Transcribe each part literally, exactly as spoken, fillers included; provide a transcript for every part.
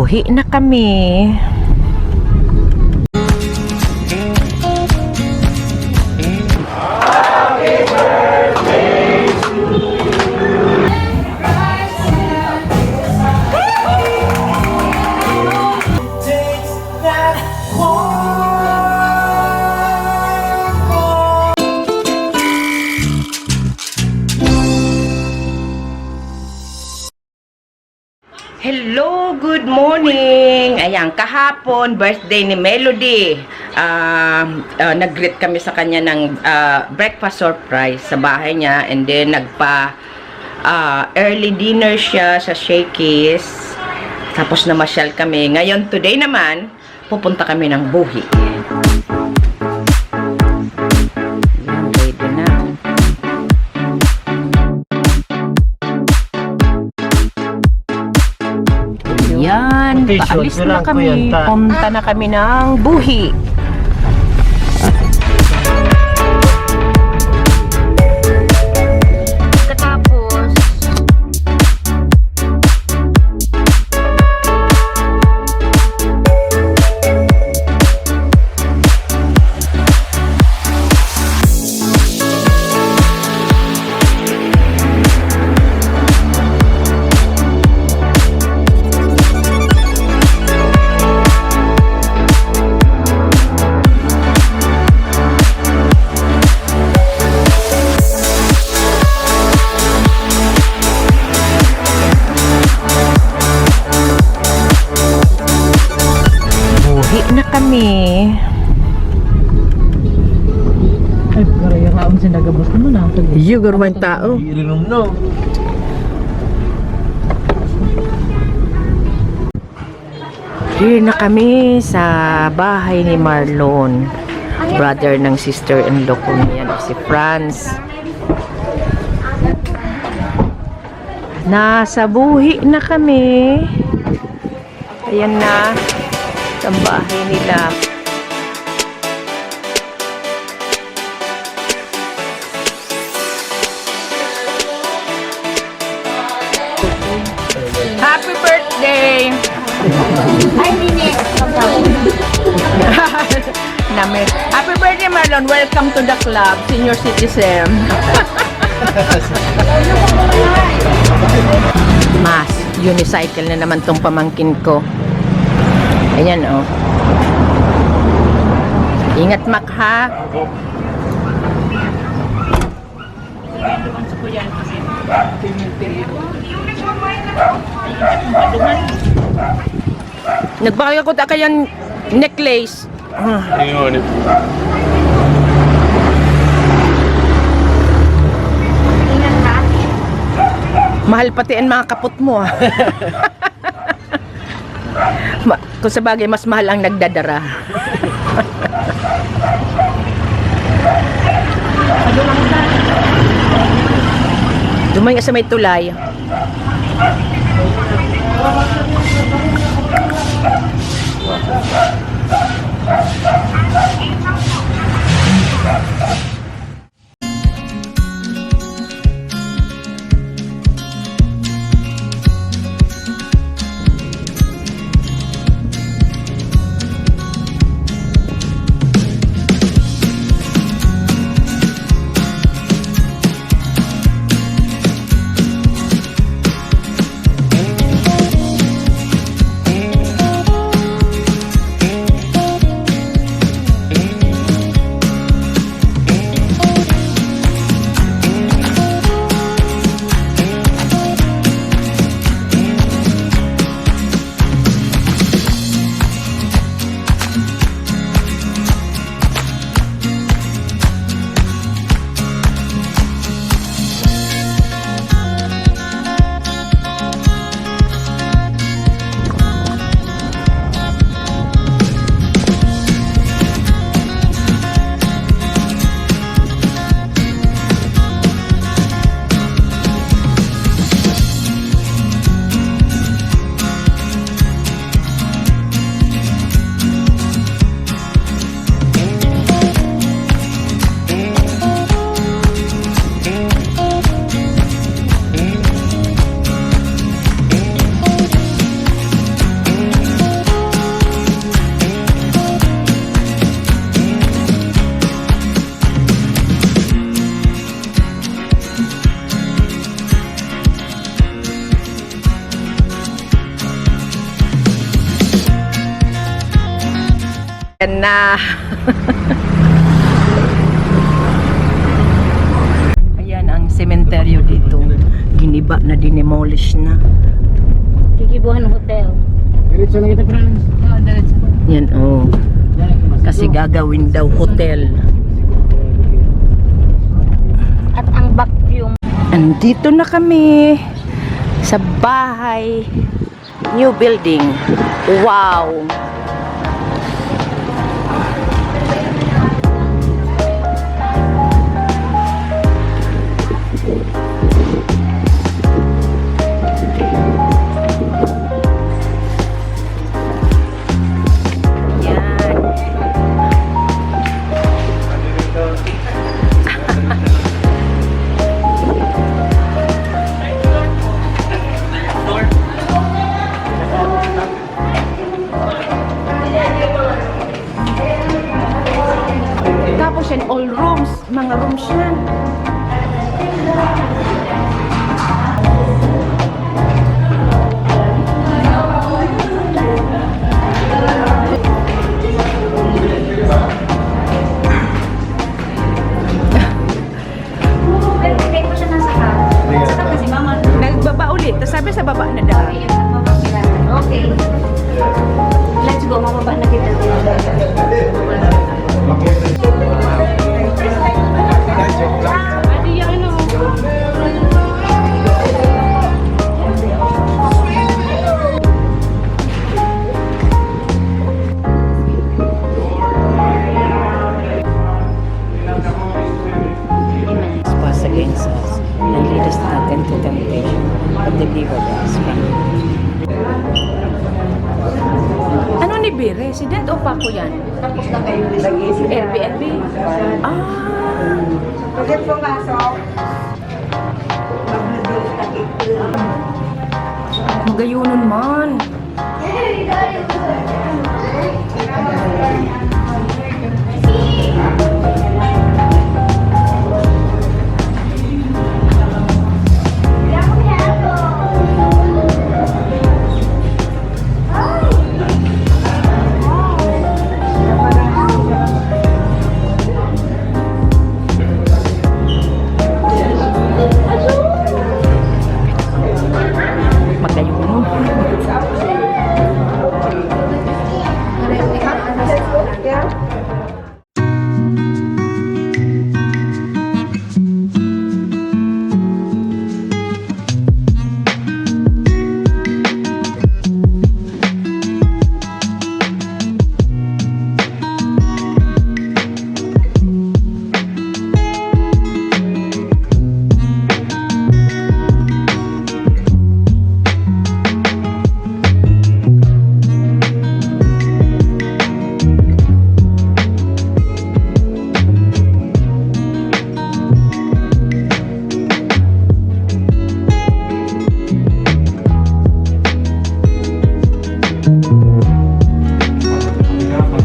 Hi na kami. Hello, good morning. Ayan, kahapon, birthday ni Melody. Ah, ah, nag-greet kami sa kanya ng, ah, breakfast surprise sa bahay niya, and then nagpa, ah, early dinner siya sa Shakey's. Tapos namasyal kami. Ngayon, today naman, pupunta kami ng Buhi. Yan, ready na. Yan, paalis na kami. Punta na kami ng Buhi. Katapos, Buhi na kami. Ay, karayaraon siya nagabos naman, ah. Iyo, garo man tao. Irinom na. Here na kami sa bahay ni Marlon. Brother ng sister-in-law ko niyan, si Franz. Nasa Buhi na kami. Ayan na, ang bahay nila. Happy birthday! Ay, Nini! Nami. Happy birthday, Marlon. Welcome to the club, senior citizen. Mas, unicycle na naman tong pamangkin ko. Ayan, oh. Ingat, Mak, ha? Nagbayad ako ta kayan necklace. Ah. Ingon. Mahal pati ang mga kapot mo, ah. Ma-, kung sa bagay, mas mahal ang nagdadara. Dumay nga sa may tulay. Yan na. Ayan ang sementeryo dito. Giniba na, dinemolish na. Kikibuhan hotel. Diretso na kita, Franz. Oo, diretso. Yan, oh. Kasi gagawin daw hotel. At ang vacuum. Andito na kami sa bahay. New building. Wow! Yan. Tapos yan, all rooms. Mga rooms yan. Nagbaba ulit. Tapos sabi sa baba na daw. Okay. Let's go. Mababa na kita. Pass against us, and lead us not into temptation, but deliver us from evil. Ano ni Bi? Resident o pako yan? Airbnb? Ah. Magayunon man. Magayunon.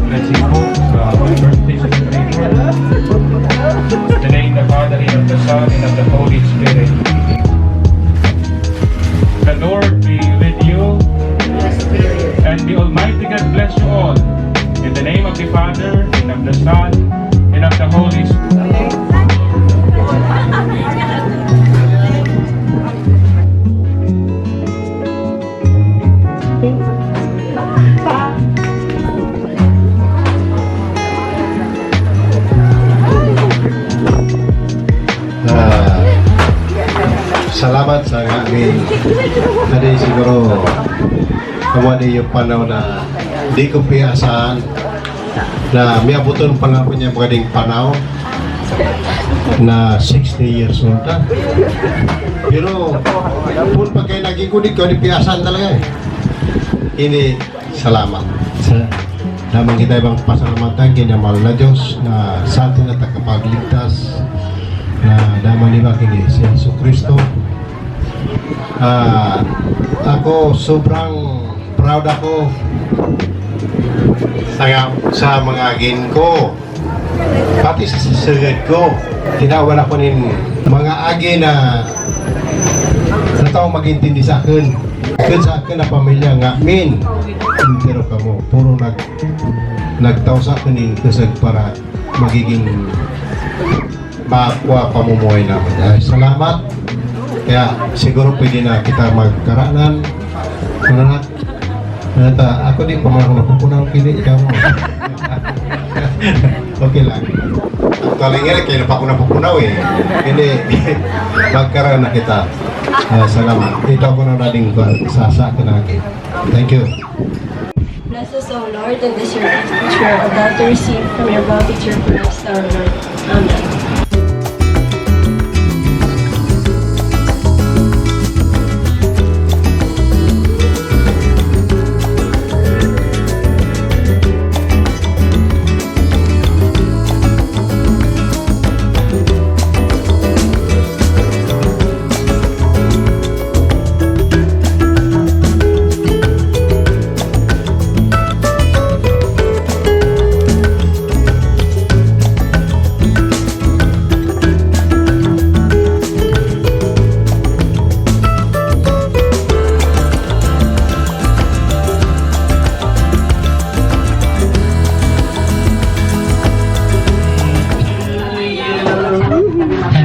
Blessing po sa first day sa celebration. In the name of the Father, and of the Son, and of the Holy Spirit. The Lord be with you. And the Almighty God bless you all. In the name of the Father, and of the Son, and of the Holy Spirit. Ah, salamat sa nga ni, na di siguro, awa di yung panahon na di ko piyasahan na miabuton pa nga po niya mga ding panahon na sixty years old na. Pero, kung pagka nagigod ikaw, di piyasahan talaga eh. Ini, salamat. Sa, damang kita ibang pasalamatan kay mahal na Diyos na sa atin na tagapagligtas na daman iba kini si Jesu Cristo. Ah, ako sobrang proud ako sa, sa mga agin ko. Pati sa sasagad ko, tinawan ako nin mga agi na, na taong mag-intindi sa akin. Kun sa akin na pamilya nga, min, entero kamo, puro nag-, Nagtao sa akin ning kusog para magiging makuha pamumuhay namin. Ay, salamat. Kaya siguro pwede na kita magkaranan. Ano na? Ano ta? Ako di pa man ako napupunaw, kini ikaw mo. Okay lang. Actually nga, kaya na pa ako napupunaw eh. Hindi. Magkaroon na kita. Ah, salamat. Ito ako na nating sa, sa akin na akin. Thank you. Bless us, O Lord, and this your gift which we are about to receive from your bounty to your Christ our Lord. Amen.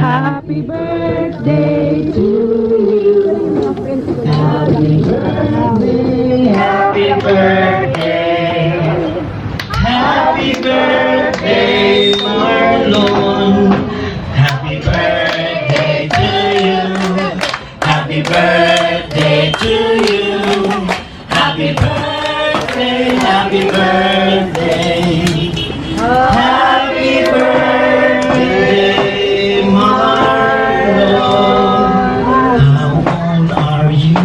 Happy birthday to you. Happy birthday, happy birthday. Happy birthday, Marlon. Happy birthday to you. Happy birthday to you. Happy birthday, happy birthday. Happy birthday, Marlon. How old are you?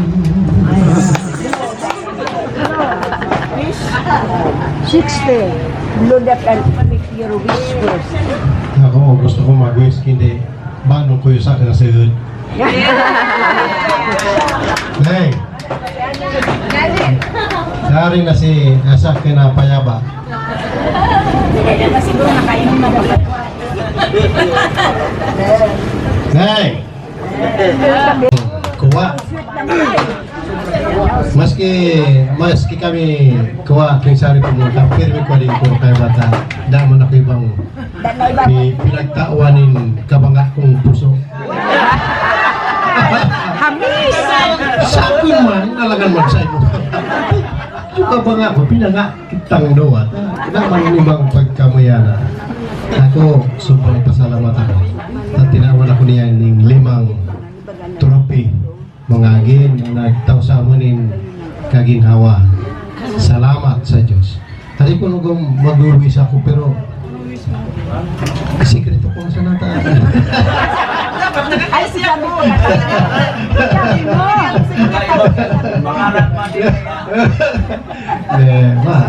Sixty. Blood up and make your wish first. Ako, gusto ko mag-wish, hindi. Banon ko yung sa akin na sahod. Hey! Dari na si, ah, sa akin na payaba. Siguro nakainom na dapat. Hey! Kuha. Maski, maski kami kuha, king sari pumunta, pirmi ko lingkor kay bata. Damo na ko ibang pi-, pinagtawan nin kabanga kong puso. Hamis! Sa akin man, talagang magsay mo. Yung kabanga ko, pinanga kitang duwa. Naman yung ibang pagkamayana. Ako, sobrang pasalamat ako. At tinawan ako niya ning limang trophy. Mga agin, nagtao sa amo nin kaginhawa. Salamat sa Diyos. Hari ko nung magwiwis ako, pero sikreto ko sa nata. Ay, sinabi ko. Sinabi mo. Mga anak mo, di ba? Eh, ma.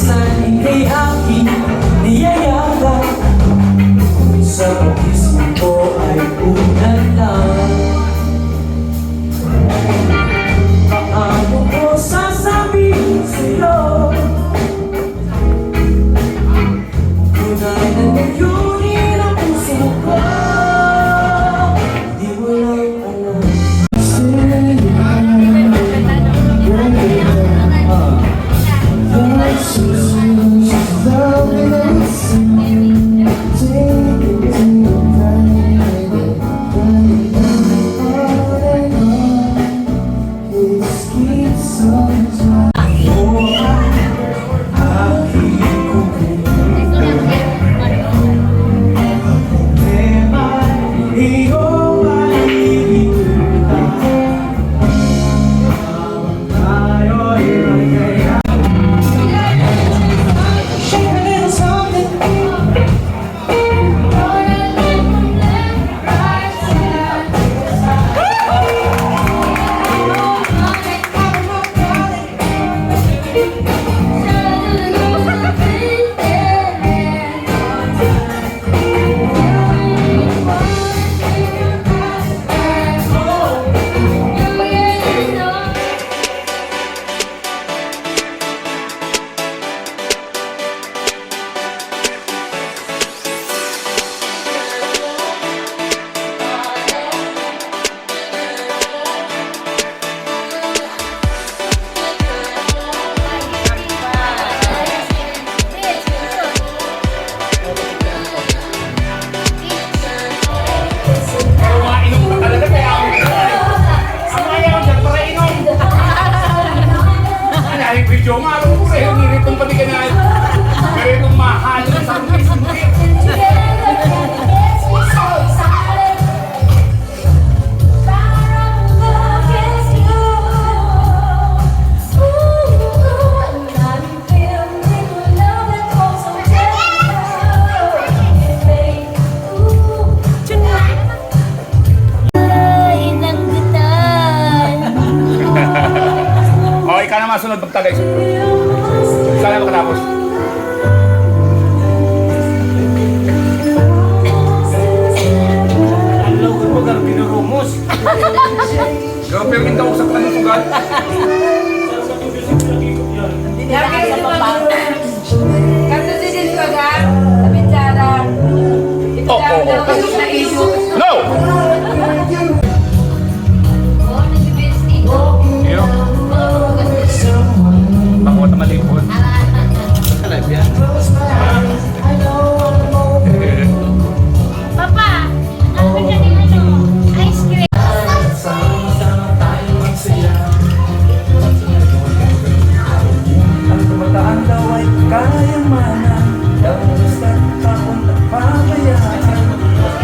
Sa ika'y aking niyayakap, sa pag-isip ko ay ulan lang. Paano ko sasabihin sa'yo? Tunay na layunin ang puso ko. Di mo lang alam. Pero mainom ka talaga, kaya ako na eh. Ang ayaw dyan, para inom. Ano, ay, video nga, ano po, eh, ang init ng panikanaan. Pero itong mahal, sa mga sundi. O, ikaw na masunod magtagay. Ikaw na makatapos. Ang lawag mo, Garbino Ramos. Pero pirming kausap ka ng sugal. Lagi sa baba. Kanto si Jessica, sa bitsara. Ito Oh, daw, oh, oh. Daw, sa issue. No! Iyo. Bako na malipot. Papa, ano ka dyan, ano? Ice cream. Ang kabataan daw ay kayamanan, daw basta tapon at pabayaan.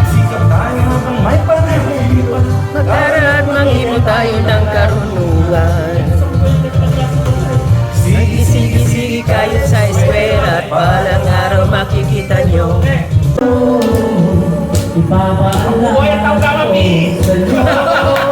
Sikap tayo habang may panahon pa. Mag-aral at manghimo tayo ng karunungan. Sige, sige, sige kayo sa eskwela at balang araw makikita nyo. Ipapaalam ko sa inyo.